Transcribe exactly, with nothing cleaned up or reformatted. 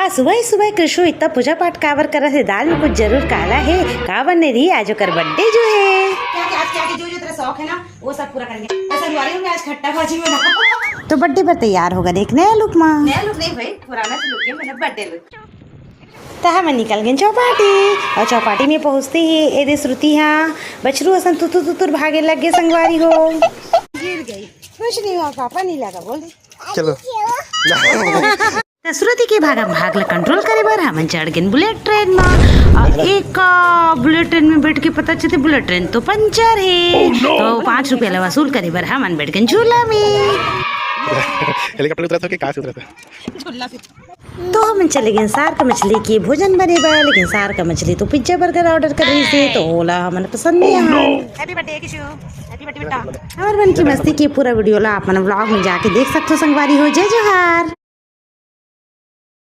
आ, सुबह ही सुबह कृषु इतना पूजा पाठ काबर करत हे? दाल में कुछ जरूर काला हे। काबर नहीं रही, आज ओकर बर्थडे जो है। क्या क्या आज क्या क्या जो जो तेरा शौक है ना, वो सब पूरा करेंगे। ऐसा हुआ रही हूँ मैं आज खट्टा भाजी बना। तो बर्थडे पर तैयार होगा देख नया लुक मा। नया लुक नहीं भाई, पुराना लुक है, मतलब बर्थडे लुक। त हमन निकल गए चौपाटी। और चौपाटी में पहुंचते ही एदे श्रुति हा बछरू असन तुतुर तुतुर भागे लग गए संगवारी हो। गिर गई। कुछ नहीं हुआ पापा, नहीं लगा बोल। चलो। त श्रुति के भागम भाग ला कंट्रोल करे बर हमन चढ़ गेन बुलेट ट्रेन मा। और एक बुलेट ट्रेन में बैठ के पता चलते बुलेट ट्रेन तो पंचर है। तो पाँच रुपया ला वसूल करे बर हमन बैठ गेन झूला में। हेलीकॉप्टर उतरा था कि कहाँ से उतरा था? तो हमन चले गेन सार्क मछली के भोजन बने बर, लेकिन सार्क मछली तो पिज्जा बर्गर ऑर्डर कर रही से, तो ओला हमन पसंद नहीं आया। हैप्पी बर्थडे किशु, हैप्पी बर्थडे बेटा। और मन की मस्ती के पूरा वीडियो ला आप मन व्लॉग में जाके देख सकते हो संगवारी हो। जय जोहार।